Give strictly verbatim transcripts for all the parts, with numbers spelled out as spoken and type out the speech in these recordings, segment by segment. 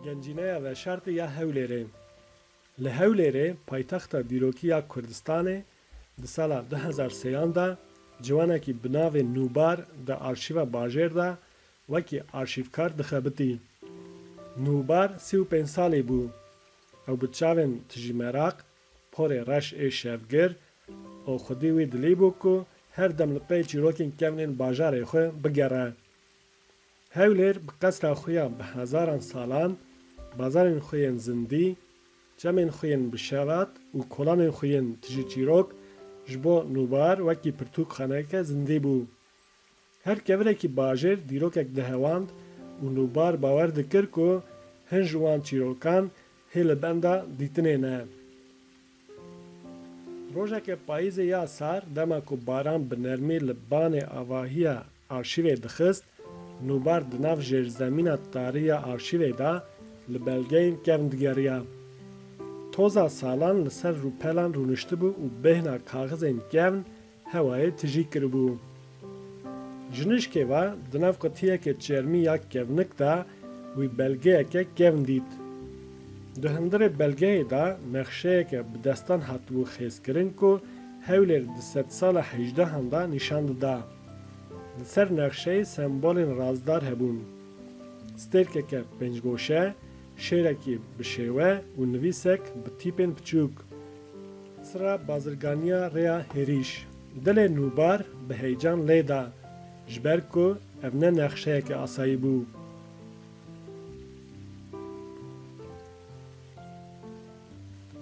Gencîneya veşartî ya Hewlêrê. Li Hewlêrê, paytexta dîrokî ya Kurdistanê, di sala du hezar sêyan de ciwanekî bi navê Nûbar di arşîva bajêr de wekî arşîvkar dixebitî. Nûbar sî û pênc salî bû. Ew bi çavên tijî meraq, porê reş ê şevgir û xwedî wî dilî bû ku her dem li pey çîrokên kevn ên bajarê xwe bigere. Hewlêr bi qesra xwe ya bi hezaran salan, bazarên xwe yên zindî, çemên xwe yên bi şevat û kolanên xwe yên tijî çîrok ji bo Nûbar wekî pirtûkxaneyeke zindî bû. Her kevirekî bajêr dîrokek dihewand û Nûbar bawer dikir ku hin ji wan çîrokan hê li benda dîtinê ne. Rojeke payîzê ya sar, dema ku baran bi nermî li banê avahiya arşîvê dixist, Nûbar di nav jêrzemîna tarî ya arşîvê de li belgeyên kevn digeriya. Toza salan li ser rûpelan rûniştibû û bêhna kaxizên kevn hewayê tijî kiribû. Ji nişkê ve di nav qutiyeke çermî ya kevnik de wî belgeyeke kevn dît. Di hundirê belgeyê de nexşeyeke bi destan hatibû xêzkirin ku Hewlêr di sedsala hejdehan de nîşan dida. Li ser nexşeyê sembolên razdar hebûn. Stêrkeke pêncgoşe, şêrekî bi şêwe û nivîsek bi tîpên piçûk. Sira bazirganiya rêya hêrîş. Dilê Nûbar bi heyecan lê da, ji ber ku ev ne nexşeyeke asayî bû.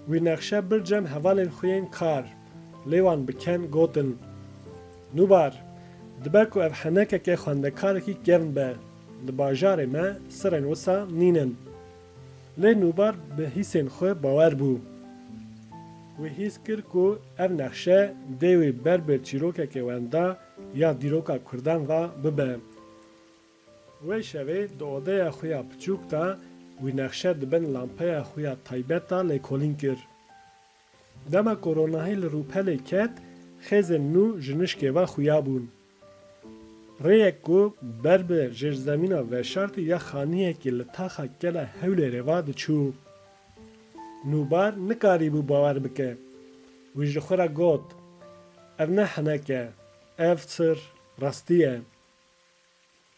Wî nexşe bir cem hevalên xwe yên kar, lê wan bi ken gotin: Nûbar, dibe ku ev henekeke xwendekarekî kevn be. Li bajarê me sirên wisa nînin. Lê Nûbar bi hîsên xwe bawer bû. Wî hîs kir ku ev nexşe dê wî ber bi çîrokeke wenda ya dîroka Kurdan ve bibe. Wê şevê di odeya xwe ya piçûk de wî nexşe di bin lampeya xwe ya taybet de lêkolîn kir. Dema ku ronahî li rûpelê ket, xêzên nû ji nişkê ve xuya bûn. Rêyek ku ber bi jêrzemîna veşartî ya xaniyekî li taxa kela Hewlêrê ve diçû. Nûbar nikarîbû bawer bike. Wî ji xwe re got: Ev ne henek e, ev sir, rastî ye.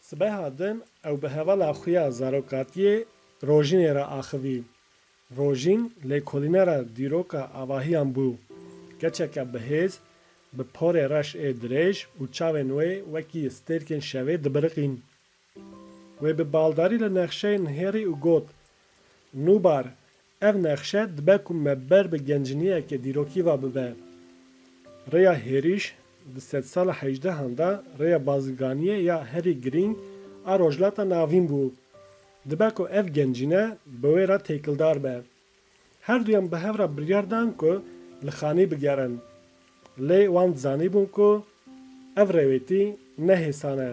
Sibeha din ew bi hevala xwe ya zarokatiyê Rojînê re axivî. Rojîn lêkolînera dîroka avahiyan bû. Keçeke bihêz, bi porê reş ê dirêj û çavên wê wekî stêrkên şevê dibiriqîn. Wê bi baldarî li nexşeyê nihêrî û got: Nûbar, ev nexşe dibe ku me ber bi gencîniyeke dîrokî ve bibe. Rêya hêrîş di sedsala hejdehan de rêya bazirganiyê ya herî girîng a Rojhilata Navîn bû. Dibe ku ev gencîne bi wê re têkildar be. Her duyan bi hev re biryar dan ku li xanî bigerin. Lê wan dizanîbûn ku ev rêwêtî ne hêsan e.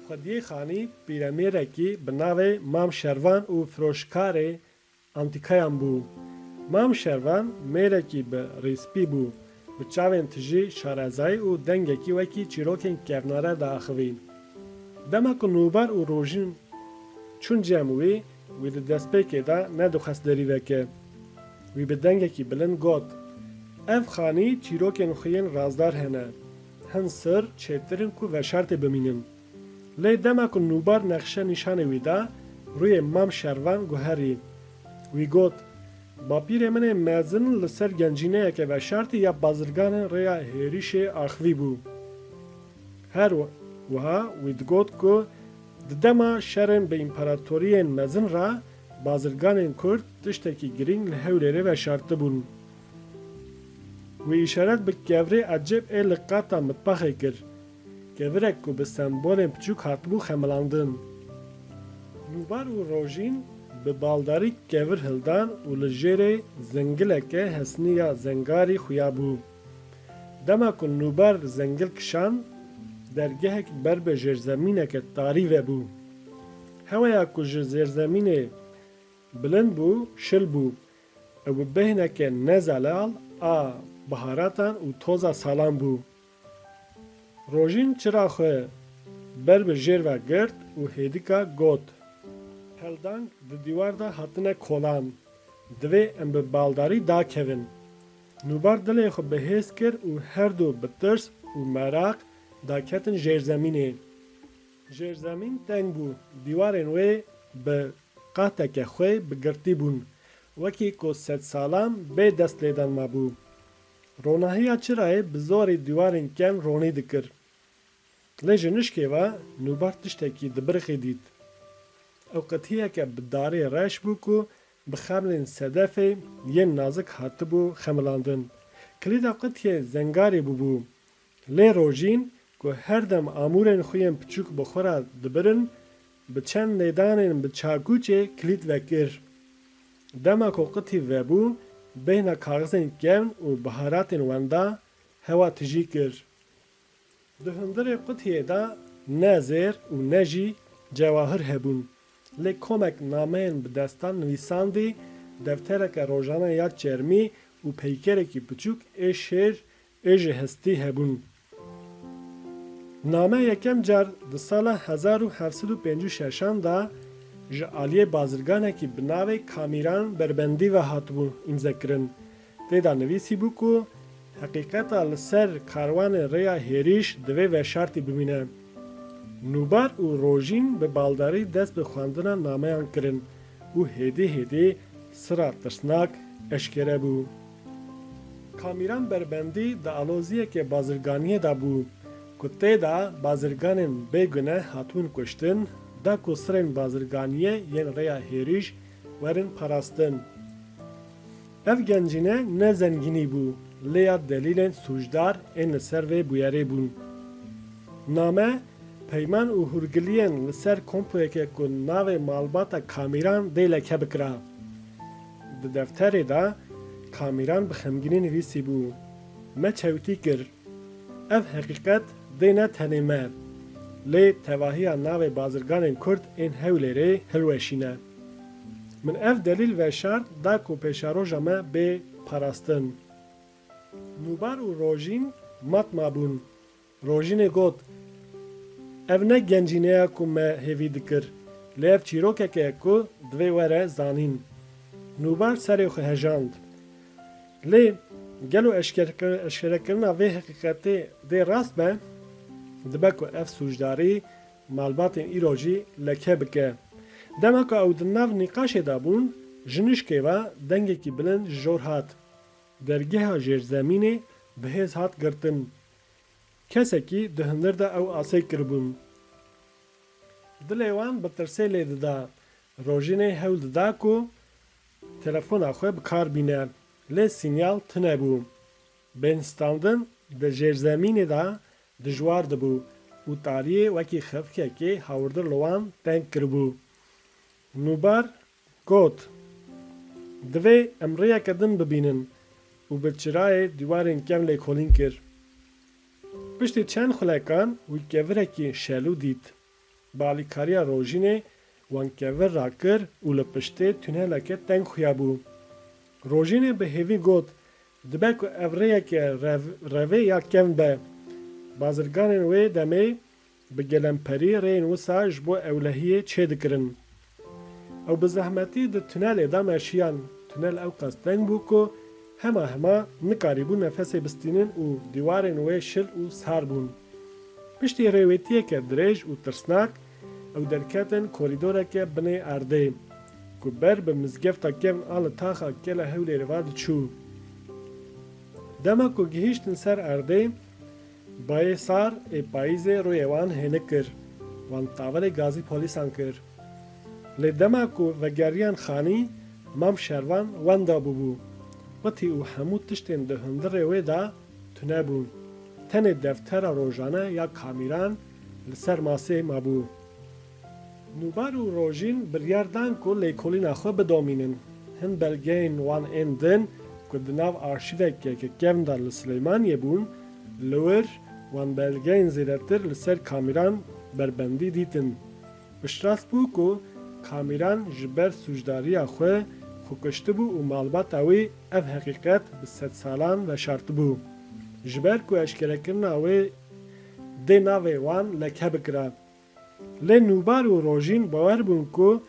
Xwediyê xanî pîremêrekî bi navê Mam Şervan û firoşkarê antîkayan bû. Mam Şervan mêrekî bi rîspî bû, bi çavên tijî şarezayî û dengekî wekî çîrokên kevnare diaxivî. Dema ku Nûbar û Rojîn çûn cem wî, wî di destpêkê de nedixwest derî veke. Wî bi dengekî bilind got: Ev xanî çîrokên xwe yên razdar hene. Hin sir çêtir in ku veşartê bimînin. Lê dema ku Nûbar nexşe nîşanê wî da, rûyê Mam Şervan guherî. Wî got: Bapîrê min ê mezin li ser gencîneyeke veşartî ya bazirganên rêya hêrîşê axivî bû. Her wiha wî digot ku di dema şerên bi împaratoriyên mezin re bazirganên Kurd tiştekî girîng li Hewlêrê veşartibûn. Wî îşaret bi kevirê ecêb ê li qata mitbaxê kir. Kevirek ku bi sembolên piçûk hatibû xemilandin. Nûbar û Rojîn bi baldarî kevir hildan û li jêrê zengileke hesnî ya zengarî xuya bû. Dema ku Nûbar zengil kişand, dergehek ber bi jêrzemîneke tarî vebû. Heweya ku ji zêrzemînê bilind bû, şil bû. Ew bi bêhneke nezelal a biharatan û toza salan bû. Rojîn çira xwe ber bi jêr ve girt û hêdika got: Geldang di dîwar de hatine kolan. Divê em bi baldarî dakevin. Nûbar dilê xwe bi hêz kir û her du bi tirs û meraq daketin jêrzemînê. Jêrzemîn teng bû, dîwarên wê bi qateke xwe bi girtî bûn, wekî ku sedsalan bê dest lêdan mabû. Ronahiya çirayê bi zorê dîwarên kevn ronî dikir. Lê ji nişkê ve Nûbar tiştekî dibirixê dît. Ew qitiyeke bi darê reş bû ku bi xemlên sedefê yên nazik hatibû xemilandin. Kilîda qitiyê zengarê bûbû. Lê Rojîn ku her dem amûrên xwe yên piçûk bi xwe re dibirin, bi çend lêdanên bi çakûçê kilît vekir. Dema ku qitî vebû, bêhna kaxizên kevn û biharatên wenda hewa tijî kir. Di hundirê qutiyê de ne zêr û ne jî cewahir hebûn. Lê komek nameyên bi destan nivîsandî, deftereke rojane ya çermî û peykerekî piçûk ê şêr ê ji hestî hebûn. Name yekem car di sala hezar û heft sed û pêncî û şeşan de ji aliyê bazirganekî bi navê Kamîran Berbendî ve hatibû îmzekirin. Tê de nivîsîbû ku heqîqeta li ser karwanê rêya hêrîş divê veşartî bimîne. Nûbar û Rojîn bi baldarî dest bi xwendina nameyan kirin û hêdî hêdî sira tirsnak eşkere bû. Kamîran Berbendî di aloziyeke bazirganiyê de bû ku tê de bazirganên bêgune hatibûn kuştin, da ku sirên bazirganiyê yên rêya hêrîş werin parastin. Ev gencîne ne zengînî bû, lê ya delîlên sûcdar ên li ser vê bûyerê bûn. Name, peyman û hûrgiliyên li ser komployeke ku navê malbata Kamîran dê leke bikira. Di defterê de Kamîran bi xemgînî nivîsîbû, me çewtî kir. Ev heqîqet dê ne tenê me, lê tevahiya navê bazirganên Kurd ên Hewlêrê hilweşîne. Min ev delîl veşart da ku pêşeroja me bê parastin. Nûbar û Rojîn mat mabûn. Rojînê got, ev ne gencîne ye ku me hêvî dikir, lê ev çîrokeke ye ku divê were zanîn. Nûbar serê xwe hejand. Lê gelo eşker-, eşkerekirina vê heqîqetê dê rast be? Dibe ku ev sûcdarî malbatên îro jî leke bike. Dema ku ew di nav nîqaşê de bûn, ji nişkê ve dengekî bilind ji jor hat. Dergeha jêrzemînê bi hêz hat girtin. Kesekî di hundir de ew asê kiribûn. Dilê wan bi tirsê lê dida. Rojînê hewl dida ku telefona xwe bi kar bîne, lê sînyal tune bû. Bên standin di jêrzemînê de dijwar dibû û tariyê wekî xefikekê hawirdir li wan teng kiribû. Nûbar got, divê em rêyeke din bibînin û bi çirayê dîwarên kevn lêkolîn kir. Piştî çend xulekan wî kevirekî şelû dît. Bi alîkariya Rojînê wan kevir rakir û li piştê tuneleke teng xuya bû. Rojînê bi hêvî got, dibe ku ev rêyeke rev-, revê ya kevn be. Bazirganên wê demê bi gelemperî rêyên wisa ji bo ewlehiyê çêdikirin. Ew bi zehmetî di tunelê de meşiyan. Tunel ewqas teng bû ku hema hema nikarîbûn nefesê bistînin û dîwarên wê şil û sar bûn. Piştî rêwêtiyeke dirêj û tirsnak, ew derketin korîdoreke binê erdê, ku ber bi mizgefta kevn a li taxa Kela Hewlêrê ve diçû. Dema ku gihîştin ser erdê, bayê sar ê payîzê rûyê wan hênik kir. Wan tavilê gazî polîsan kir. Lê dema ku vegeriyan xanî, Mam Şervan wenda bûbû. Qutî û hemû tiştên di hundirê wê de tune bûn. Tenê deftera rojane ya Kamîran li ser masê mabû. Nûbar û Rojîn biryar dan ku lêkolîna xwe bidomînin. Hin belgeyên wan ên din ku di nav arşîveke kevn de li Silêmaniyê bûn, li wir wan belgeyên zêdetir li ser Kamîran Berbendî dîtin. Piştrast bû ku Kamîran ji ber sûcdariya xwe xwe kuştibû û malbata wî ev heqîqet bi sedsalan veşartibû. Ji ber ku eşkerekirina wê dê navê wan leke bikira. Lê Nûbar û Rojîn bawer bûn ku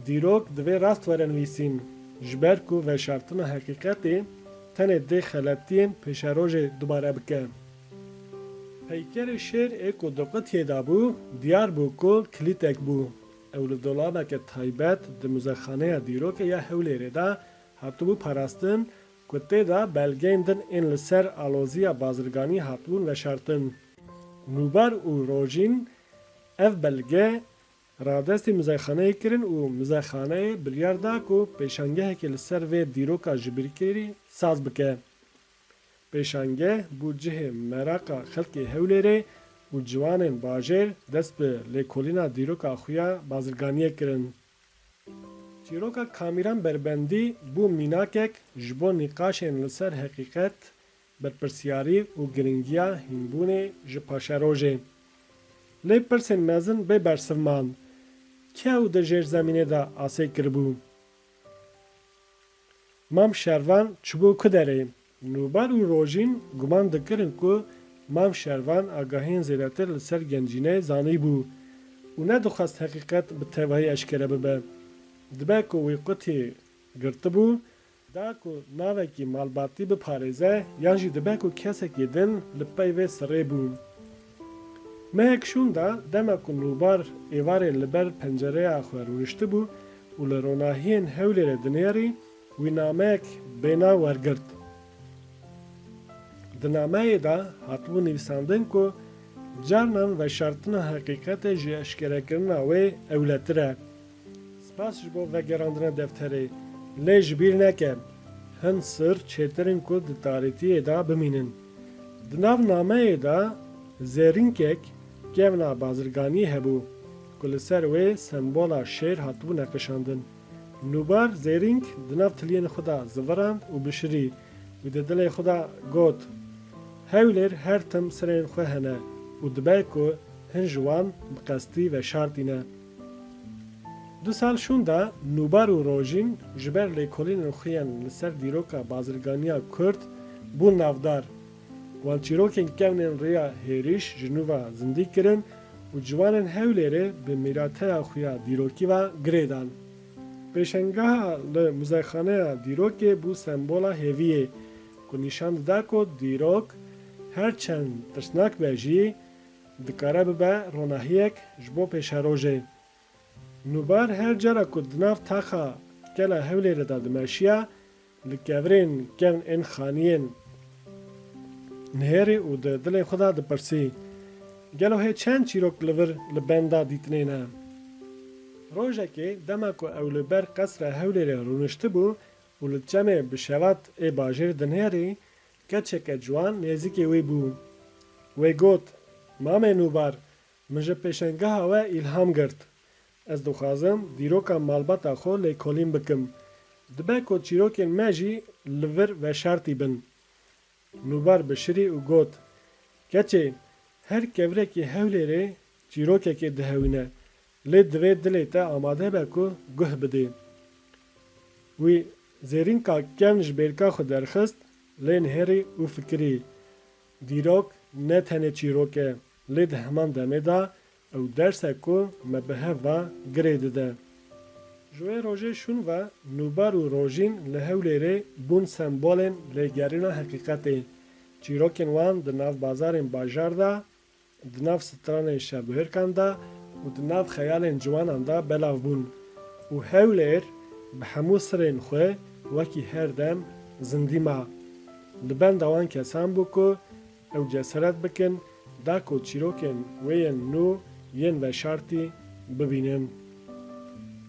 Dîrok divê rast were nivîsîn, ji ber ku veşartina heqîqetê tenê dê xeletiyên pêşerojê dubare bike. Peykerê şêr ê ku di qutiyê de bû, diyar bû ku kilîtek bû. Ew li dolabeke taybet di Muzexaneya Dîrokê ya Hewlêrê de hatibû parastin, ku tê de belgeyên din ên li ser aloziya bazirganî hatibûn veşartin. Nûbar û Rojîn ev belge radestî muzeyxaneyê kirin û muzeyxaneyê biryar da ku pêşangehekê li ser vê dîroka jibîrkirî saz bike. Pêşangeh bû cihê meraqa xelkê Hewlêrê û ciwanên bajêr dest bi lêkolîna dîroka xwe ya bazirganiyê kirin. Çîroka Kamîran Berbendî bû mînakek ji bo nîqaşên li ser heqîqet, berpirsiyarî û giringiya hînbûnê ji paşerojê. Lê pirsên mezin bê bersiv man. Kî ew di jêrzemînê de asê kiribû? Mam Şervan çûbû ku derê? Nûbar û Rojîn guman dikirin ku Mam Şervan agahiyên zêdetir li ser gencînê zanîbû û nedixwest heqîqet bi tevahî eşkere bibe. Dibe ku wî qutî girtibû, da ku navekî malbatî biparêze, yan jî dibe ku kesekî din li pey vê sirê bû. Mehek şûnda, dema ku Nûbar êvarê li ber pencereya xwe rûniştibû û li ronahiyên Hewlêrê dinêrî, wî nameyek bênav wergirt. Di nameyê de hatibû nivîsandin ku carnan veşartina heqîqetê ji eşkerekirina wê ewletir e. Spas ji bo vegerandina defterê, lê ji bîr neke, hin sir çêtir in ku di tarîtiyê de bimînin. Di nav nameyê de zêrînkek kevna bazirganiyê hebû, ku li ser wê sembola şêr hatibû neqişandin. Nûbar zêrînk di nav tiliyên xwe de zivirand û bişirî. Wî di dilê xwe de got, Hewlêr her tim sirên xwe hene û dibe ku hin ji wan bi qestî veşartî ne. Du sal şûnda Nûbar û Rojîn ji ber lêkolînên xwe yên li ser dîroka bazirganiya Kurd bûn navdar. Wan çîrokên kevnên rêya hêrîş ji nû ve zindî kirin û ciwanên Hewlêrê bi mîrateya xwe ya dîrokî ve girê dan. Pêşengeha li Muzeyxaneya Dîrokê bû sembola hêviyê, ku nîşan dida ku dîrok her çend tirsnak be jî, dikare bibe ronahiyek ji bo pêşerojê. Nûbar her cara ku di nav taxa Kela Hewlêrê de dimeşiya, li kevirên kevn ên xaniyên nihêrî û di dilê xwe de dipirsî, Gelo hê çend çîrok li vir li benda dîtinê ne? Rojekê dema ku ew li ber qesra Hewlêrê rûniştibû û li çemê bi şevat ê bajêr dinihêrî, keçeke ciwan nêzîkê wî bû. Wê got, Mamê Nûbar, min ji pêşengeha we îlham girt. Ez dixwazim dîroka malbata xwe lêkolîn bikim. Dibe ku çîrokên me jî li vir veşartî bin. Nûbar bişirî û got, Keçê, her kevirekî Hewlêrê çîrokekê dihewîne, lê divê dilê te amade be ku guh bidê. Wî zêrînka kevn ji bêrka xwe derxist, lê nihêrî û fikirî, Dîrok ne tenê çîrok e, lê di heman demê de ew ders e ku me bi hev ve girê dide. Ji wê rojê şûn ve Nûbar û Rojîn li Hewlêrê bûn sembolên lêgerîna heqîqetê. Çîrokên wan di nav bazarên bajar de, di nav stranên şevbihêrkan de û di nav xeyalên ciwanan de belav bûn û Hewlêr bi hemû sirên xwe wekî her dem zindî ma. Li benda wan kesan bû ku ew ceseret bikin, da ku çîrokên wê yên nû yên veşartî bibînin.